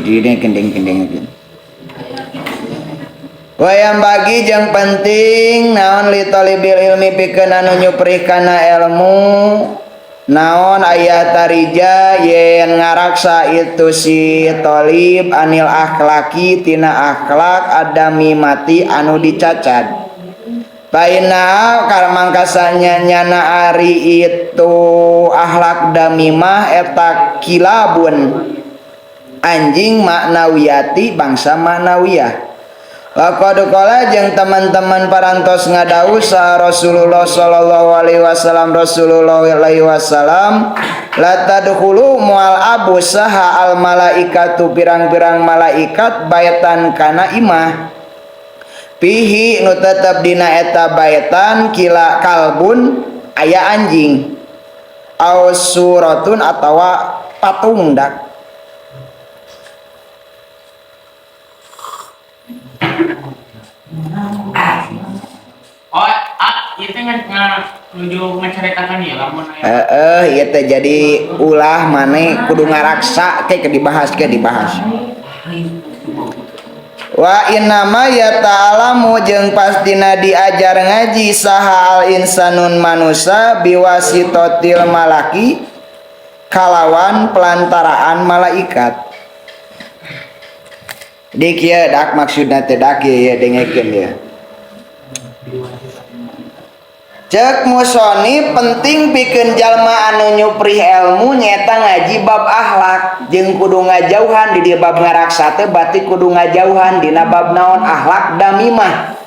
Di kendeng-kendeng. Wayang bagi jeung penting naon li talibil ilmi pikeun anu nyuprih kana ilmu naon aya tarija yen ngaraksa itu si tolib anil akhlaki tina akhlak adami mati anu dicacad. Paina karmangkasanya nyana ari itu akhlak damimah eta kilabun anjing maknawiyati bangsa maknawiyah. Laqad qala jeung teman-teman parantos ngadawuh sa Rasulullah sallallahu alaihi wasallam Rasulullah alaihi wasallam la tadkhulu mual abu saha al malaikatu pirang-pirang malaikat baitan kana imah pihi nu tetep dina eta baitan kila kalbun aya anjing au suratun atawa patung dak. Oh, ieu teh nuju ngacaritakan ieu lamun aya. Heeh, ieu teh jadi ulah maneh kudu ngaraksa ke dibahas ke dibahas. Wa innama yata'alamu jeung pastina diajar ngaji saha al insanun manusa biwasitotil malaki kalawan pelantaraan malaikat. Di kieu dak maksudna teh dak ieu dengekeun ieu. Cek musoni penting pikeun jalma anu nyuprih ilmu nyeta ngaji bab akhlak jeung kudu ngajauhan di dieu bab ngaraksa teh berarti kudu ngajauhan dina bab naon akhlak damimah.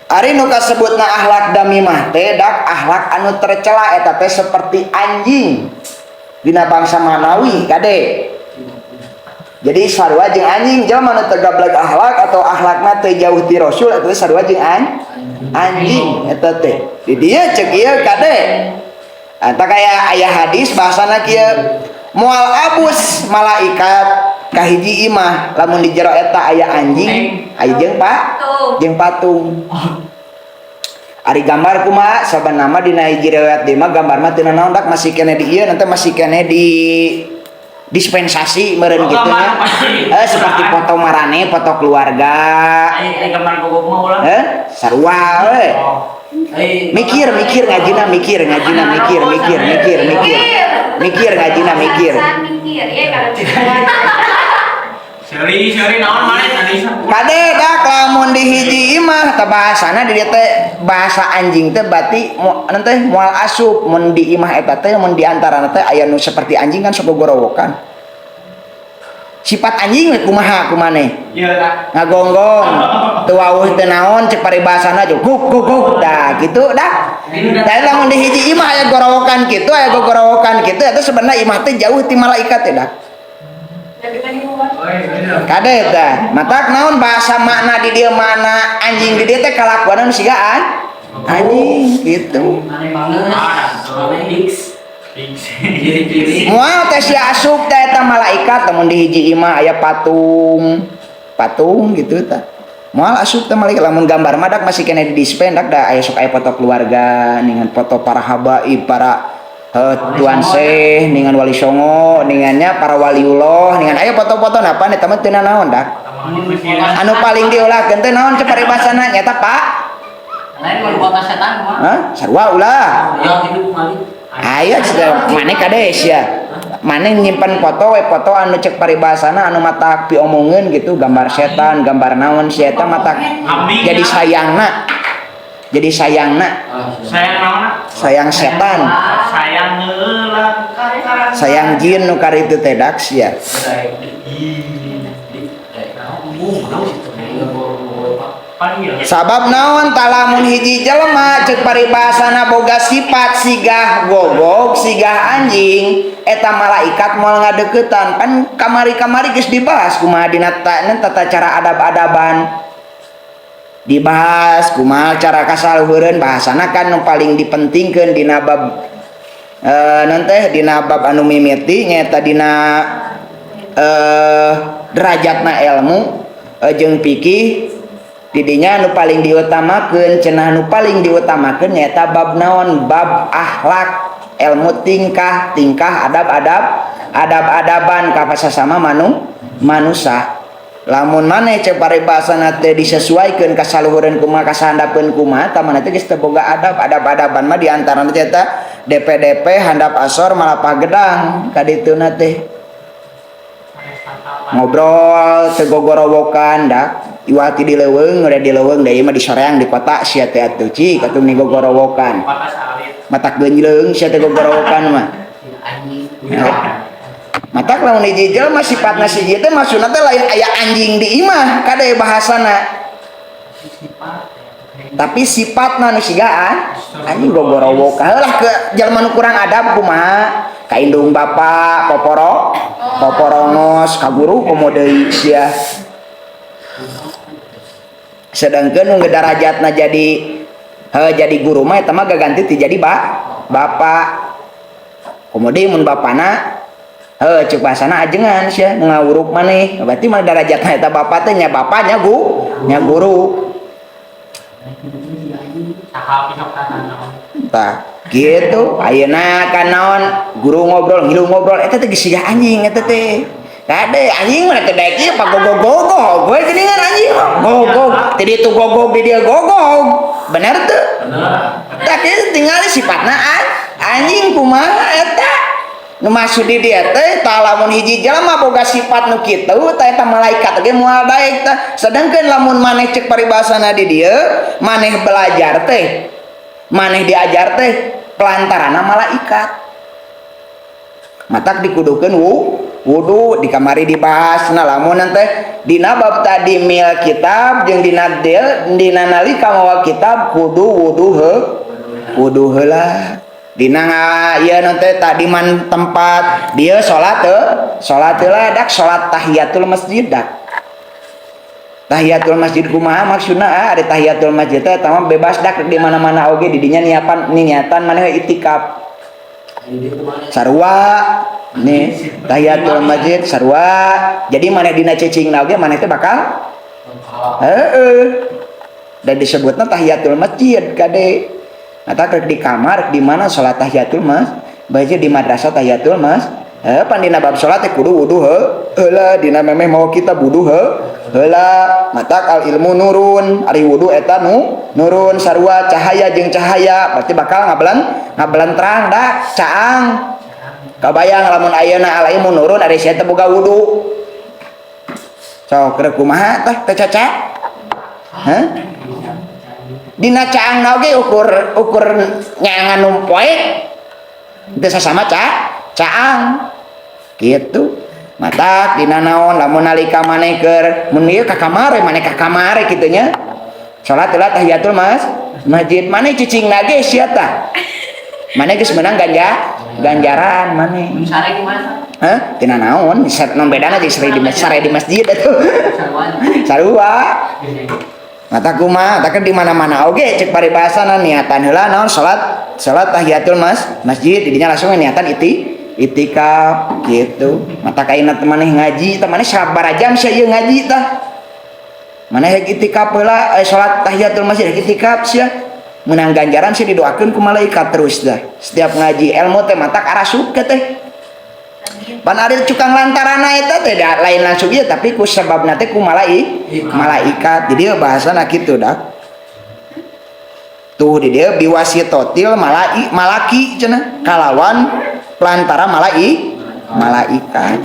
Ari nu kasebutna akhlak damimah teh dak akhlak anu tercela eta teh seperti anjing dina bangsa Manawi kade. Jadi sarua jeung anjing jelema nu teu gableg akhlak atau akhlakna teu jauh ti Rasul eta teh sarua jeung anjing eta teh. Di dieu ceuk ieu kade. Eta kaya aya hadis bahasana kieu moal abus malaikat kahiji imah lamun di jero eta aya anjing aya jeung jeung patung. Ari gambar kumaha saban nama dina hiji riwayat deui mah gambar mah teu nanaon dak masih keneh di ieu nanti masih keneh di dispensasi meureun kitu nya. Seperti foto marane, foto keluarga. Ai gambar gogok mah ulah. Sarua we. Mikir, mikir ngajina mikir, ngajina mikir, mikir, mikir, mikir. Mikir ngajina mikir. Mikir, ya kalau Seri, seri naon maneh tadi? Kade dak lamun di hiji imah teh bahasana di dieu teh bahasa anjing teh berarti teh moal asup mun di imah eta teh mun di antarana teh aya nu seperti anjing kan sok gogorowokan. Sifat anjing we kumaha kumaneh? Ieu tah. Ngagonggong, teu wawuh teu naon cek paribasana jeung guk guk guk dah kitu dah. Tah lamun di hiji imah aya gorowokan kitu, aya gogorowokan kitu eta sebenarnya imah teh jauh ti malaikat teh dah. Kade tah, matak naon bahasa makna di dieu makna anjing di dieu teh kalakuan anu siga anjing gitu. Aneh banget. Aneh X. Moal teh si asup teh eta malaikat lamun di hiji imah aya patung. Patung gitu tah. Moal asup teh malaikat lamun gambar mah dak masih keneh di dispen dak da aya sok aya foto keluarga ningan foto para habaib, para Tuan Syekh ningan Wali Songo ningannya para waliullah ningan aya foto-foto napa eta mah teu nanaon dak. Anu paling diulahkeun teh naon cek paribasana nyata Pak? Lain mun kota setan mah. Hah? Sarua ulah. Ya hidup mali. Aya maneh kades ya. Maneh nyimpen foto we foto anu cek paribasana anu matak piomongeun gitu gambar setan, gambar naon si eta matak jadi sayangna. Jadi sayangna. Sayang naon? Sayang setan. Sayang heula. Sayang jin nu karitu teh dak sia. Sabab naon talamun hiji jelema cek paribasana boga sifat sigah gogog sigah anjing eta malaikat moal ngadeukeutan pan kamari-kamari geus dibahas kumaha dina tata cara adab-adaban dibahas kumaha cara kasaluhureun bahasana kan nu paling dipentingkeun dina bab naon teh dina bab anu mimiti nyaeta dina derajatna ilmu jeung fikih didinya nu paling diutamakeun cenah nu paling diutamakeun nyaeta bab naon bab akhlak ilmu tingkah tingkah adab-adab Adab-adaban ka sasama manusa. Lamun maneh cek paribasana teh disesuaikeun ka saluhureun kumaha, kasahandapeun kumaha, tah maneh teh geus teu boga adab. Adab-adaban mah di antarana teh eta DP-DP handap asor malapah gedang ka dituna teh. Ngobrol teu gogorowokan dak iwati di leuweung, udah di leuweung deui mah di soreang di kota sia teh atuh cik atuh ni gogorowokan. Kota salit. Matak geunjleung sia teh gogorowokan mah. Anjing. Matak lamun hiji jelema sifatna si ieu teh maksudna teh lain aya anjing di imah kade bahasana. Tapi sifatna nu sigaan anjing gogorowokan. Heulah ke jelema nu kurang adab kumaha? Ka indung bapa poporo poporongos, ka guru komo deui sia. Sedangkan nu darajatna jadi heuh jadi guru mah eta mah gaganti ti jadi bapak. Komo deui mun bapana heuh ceuk bahasana ajengan sia nu ngawuruk maneh. Berarti mah darajatna eta bapak teh nya bapaknya nya guru. Saha pihak naon. Tah, gitu. Ayeuna kan naon guru ngobrol, ngilu ngobrol eta teh geus siga anjing eta teh. Kade anjing mah teh daek ieu pagogog-gogog we geuningan anjing mah. Gogog, ti ditu gogog di dieu gogog. Bener teu? Bener. Tah kieu tingali sifatna anjing kumaha eta. Nu maksud di dieu teh tah lamun hiji jelema boga sifat nu kitu tah eta malaikat ge moal daek tah. Sedangkan lamun maneh cek paribasana di dieu, maneh belajar teh, maneh diajar teh pelantarana malaikat. Matak dikudukeun wudu di kamari dibahas. Nah lamun teh dina bab tadi mil kitab jeung dina del dina nalika mawa kitab kudu wudu heuh wudu heula. Dina ieu nu teh tadi man tempat dieu salat teu salat heula dak salat tahiyatul masjid dak. Tahiyatul masjid kumaha maksudna? Ah, ari tahiyatul masjid teh eta mah bebas dak di mana-mana oge di dinya niapan niatan maneh itikaf. Sarua nih tahiyatul masjid sarua. Jadi maneh dina cicingna oge maneh teh bakal heeh. Dan disebutna tahiyatul masjid kade. Mata rek di kamar di mana salat tahiyatul masjid di madrasah tahiyatul mas. Heuh pan dina bab salat teh kudu wudu heula dina memeh mawa kitab wudu heula. Matak al ilmu nurun ari wudu eta nu nurun sarua cahaya jeung cahaya berarti bakal ngabelentrang dak caang. Kabayang lamun ayeuna al ilmu nurun ari sia teh boga wudu. Sok rek kumaha tah teh caca? Hah? Dina caangna oge ukur nyangan nu poek teu sasama caang gitu. Matak dina naon lamun nalika maneh keur mun ieu ka kamar maneh ka kamar kitu nya salat heula tahiyatul masjid maneh cicingna ge sia tah maneh geus meunang ganjaran maneh. Sare kumaha? Hah? Tina naon? Non bedana jeung sare di masjid atuh. Sarua. Mata kumaha? Tah di mana-mana oge cek paribasana niatan heula naon salat tahiyatul masjid di dinya langsung niatan itikaf gitu. Mata kaina teh maneh ngaji tah maneh sabaraha jam sia ieu ngaji tah. Maneh rek itikaf heula salat tahiyatul masjid rek itikaf sia. Menang ganjaran sia didoakeun ku malaikat terus dah. Setiap ngaji ilmu teh matak arasup ke teh. Pan ari cukang lantarana eta teh da, lain langsung ieu tapi ku sababna teh ku malaikat. Jadi bahasana kitu dah. Tuh di dieu biwasitotil malaki cenah kalawan pelantara malaikat.